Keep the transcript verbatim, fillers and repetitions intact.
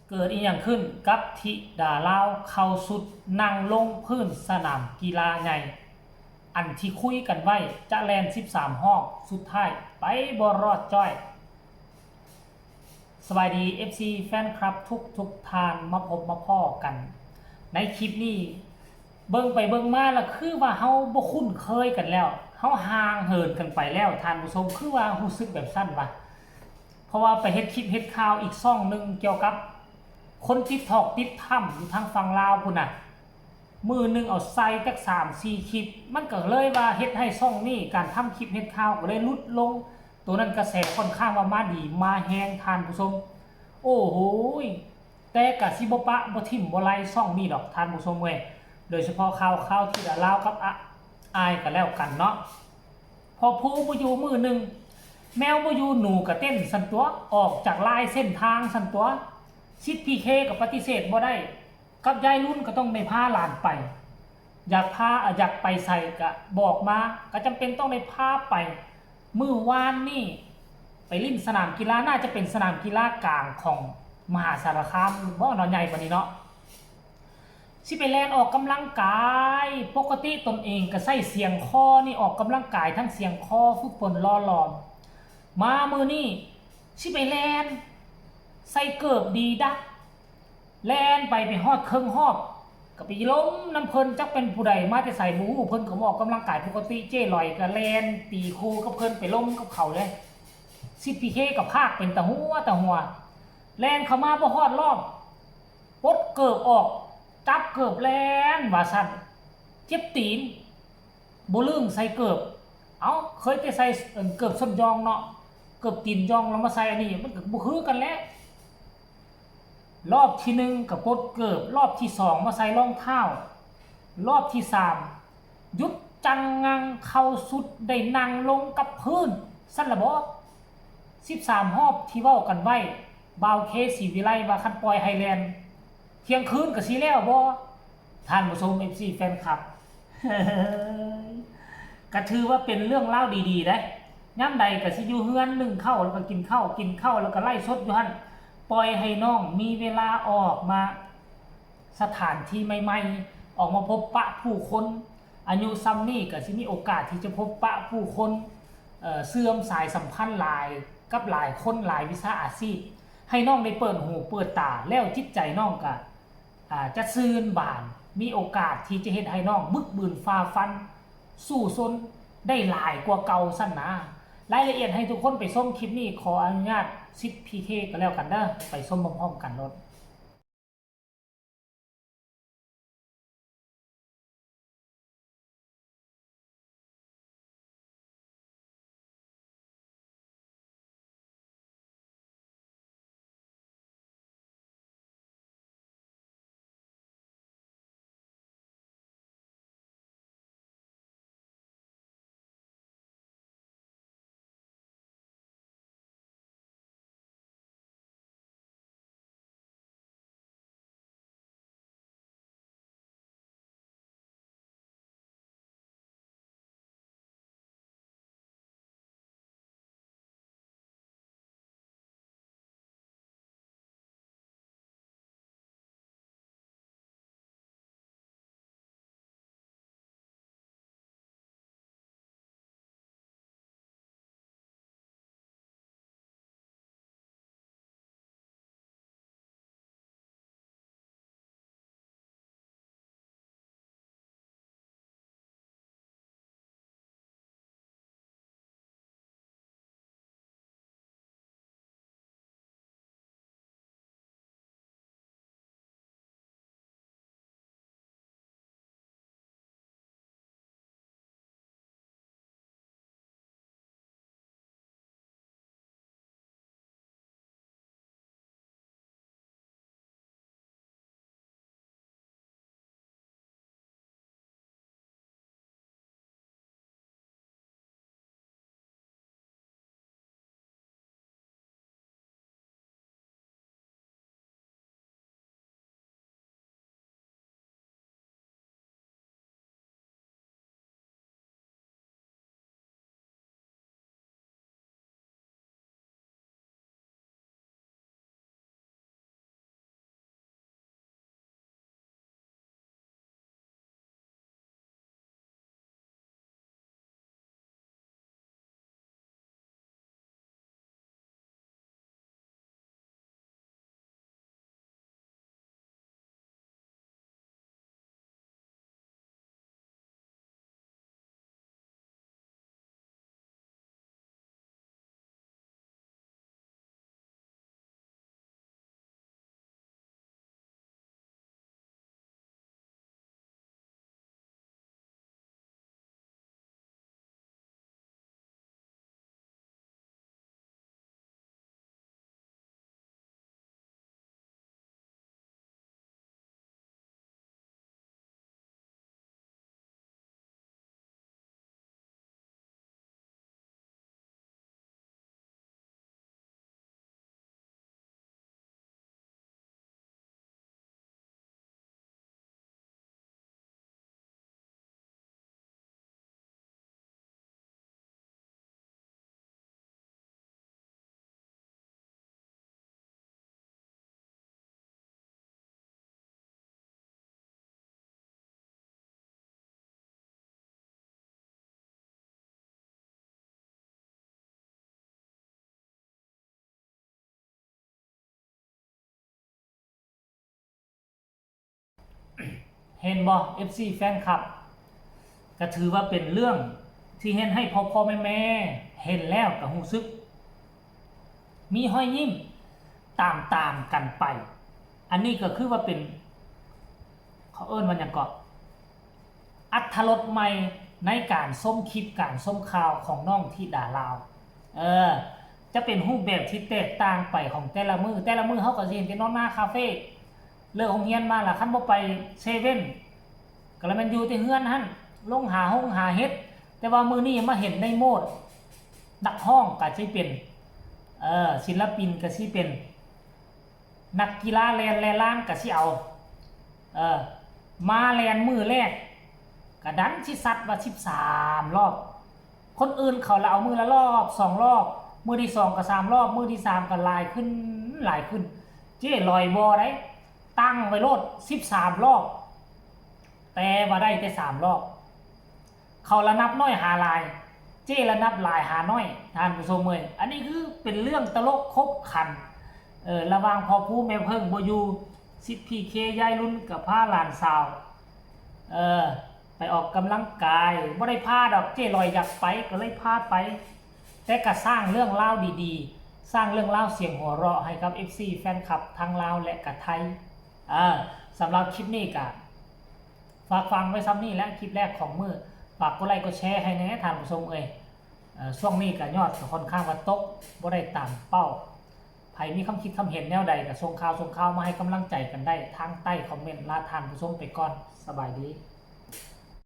เกิดอีหยังขึ้นกับธิดาลาวเข้าสุดนั่งลงพื้นสนามกีฬาใหญ่ อันที่คุยกันไว้จะแล่นสิบสามฮอบสุดท้ายไปบ่รอดจ้อย สบายดี เอฟซี แฟนคลับทุกทุกท่านมาพบมาพ้อกัน ในคลิปนี้เบิ่งไปเบิ่งมาแล้วคือว่าเฮาบ่คุ้นเคยกันแล้ว เฮาห่างเหินกันไปแล้วท่านผู้ชม คือว่ารู้สึกแบบซั่นวะ เพราะว่าไปเฮ็ดคลิปเฮ็ดข่าวอีกช่องหนึ่งเกี่ยวกับคนติดถอกติดถ้ำอยู่ทางฝั่งลาวพุ้นน่ะ มื้อหนึ่งเอาใส่จักสามสี่คลิป มันก็เลยว่าเฮ็ดให้ช่องนี้การทำคลิปเฮ็ดข่าวก็เลยลดลง ตัวนั้นกระแสค่อนข้างว่ามาดีมาแฮงท่านผู้ชม โอ้โหย แต่กะสิบ่ปะบ่ถิ่มบ่ไล่ช่องนี้ดอกท่านผู้ชมเว้ย โดยเฉพาะข่าวข่าวที่ลาวกับอะอายกันแล้วกันเนาะ พอภูบ่อยู่มื้อหนึ่ง แมวบ่อยู่หนูก็เต้นซั่นตั๊ว ออกจากลายเส้นทางซั่นตั๊ว สิทธิ์พีเคก็ปฏิเสธบ่ได้ กับยายรุ่นก็ต้องได้พาหลานไป อยากพาอ่ะอยากไปใส่ก็บอกมา ก็จำเป็นต้องได้พาไป มื้อวานนี่ไปเล่นสนามกีฬา น่าจะเป็นสนามกีฬากลางของมหาสารคามบ่เนาะ ใหญ่ปานนี้เนาะ สิไปแล่นออกกำลังกาย ปกติตนเองก็ใช้เสียงคอนี่ออกกำลังกายทั้งเสียงคอฝึกฝนหล่อหลอม มามื้อนี้สิไปแล่นใส่เกิบดีดัก แล่นไปไปฮอดเคิ่งฮอบ ก็ไปล้มนำเพิ่น จักเป็นผู้ใดมาแต่ไสบ่ฮู้ เพิ่นก็มาออกกำลังกายปกติ เจ้ลอยก็แล่นตีคู่กับเพิ่น ไปล้มกับเขาเลย สิทธิ์พีเคก็พากเป็นตาหัวตาหัว แล่นเข้ามาบ่ฮอดรอบ ปลดเกิบออก จับเกิบแล่นว่าซั่น เจ็บตีน บ่ลึงใส่เกิบ เอ้า เคยแต่ใส่เกิบส้นยองเนาะ เกิบตีนยองลองมาใส่อันนี้ มันก็บ่คือกันแหละ รอบที่หนึ่งก็ปลดเกิบ รอบที่สองมาใส่รองเท้า รอบที่สามหยุดจังงัง เข้าสุดได้นั่งลงกับพื้น ซั่นละบ่ สิบสามฮอบที่เว้ากันไว้ บ่าวเค ศรีวิไลว่าคันปล่อยให้แล่น เที่ยงคืนก็สิแล้วบ่ ท่านผู้ชม เอฟซี แฟนคลับ ก็ถือว่าเป็นเรื่องราวดีๆเด้ ยามใดก็สิอยู่เฮือนนึ่งข้าวแล้วก็กินข้าว กินข้าวแล้วก็ไลฟ์สดอยู่หั่น ปล่อยให้น้องมีเวลาออกมาสถานที่ใหม่ๆ ออกมาพบปะผู้คน อายุส่ำนี้ก็สิมีโอกาสที่จะพบปะผู้คน เอ่อ เชื่อมสายสัมพันธ์หลาย กับหลายคนหลายวิชาอาชีพ ให้น้องได้เปิดหูเปิดตา แล้วจิตใจน้องก็ อ่า จะซื่นบาน มีโอกาสที่จะเฮ็ดให้น้องบึกบืนฝ่าฟัน สู้ซนได้หลายกว่าเก่าซั่นนะ รายละเอียดให้ทุกคนไปชมคลิปนี้ ขออนุญาตสิทธิ์พีเคก็แล้วกันเด้อ ไปชมพร้อมๆกันโลด เห็นบ่ เอฟซี แฟนคลับ ก็ถือว่าเป็นเรื่องที่เฮ็ดให้พ่อๆแม่ๆเห็นแล้วก็รู้สึก มีรอยยิ้มตามๆกันไป อันนี้ก็คือว่าเป็น เขาเอิ้นว่าหยังเกาะ อรรถรสใหม่ในการชมคลิปการชมข่าวของน้องธิดาลาว เออ จะเป็นรูปแบบที่แตกต่างไปของแต่ละมื้อ แต่ละมื้อเฮาก็สิเห็นแต่นอนหน้าคาเฟ่ เลิกโรงเรียนมาล่ะ คันบ่ไปเซเว่น ก็ละแม่นอยู่แต่เฮือนหั่น ลงหาฮงหาเห็ด แต่ว่ามื้อนี้มาเห็นในโหมด นักร้องก็สิเป็น เออ ศิลปินก็สิเป็น นักกีฬาแล่นแล่นลานก็สิเอา เออ มาแล่นมื้อแรก ก็ดันสิซัดว่าสิบสามรอบ คนอื่นเขาละเอามื้อละรอบสองรอบ มื้อที่สองก็สามรอบ มื้อที่สามก็หลายขึ้น หลายขึ้น เจ้ลอยบ่ได้ ตั้งไว้โลดสิบสามรอบ แต่ว่าได้แต่สามรอบ เขาละนับน้อยหาหลาย เจ้ละนับหลายหาน้อย ท่านผู้ชมเอ้ย อันนี้คือเป็นเรื่องตลกขบขัน เออ ระหว่างพ่อภูแม่เพิ่งบ่อยู่ สิทธิ์พีเค ยายรุ่นก็พาหลานสาว เออ ไปออกกำลังกาย บ่ได้พาดอก เจ้ลอยอยากไปก็เลยพาไป แต่ก็สร้างเรื่องราวดีๆ สร้างเรื่องราวเสียงหัวเราะให้กับ เอฟซี แฟนคลับทั้งลาวและกะไทย เออ สำหรับคลิปนี้ก็ฝากฟังไว้ส่ำนี้แหละ คลิปแรกของมื้อ ฝากกดไลค์กดแชร์ให้แหน่ท่านผู้ชมเอ้ย เอ่อ ช่วงนี้ก็ยอดก็ค่อนข้างว่าตก บ่ได้ตามเป้า ไผมีความคิดความเห็นแนวใดก็ส่งข่าวส่งข่าวมาให้กำลังใจกันได้ทางใต้คอมเมนต์ ลาท่านผู้ชมไปก่อน สบายดี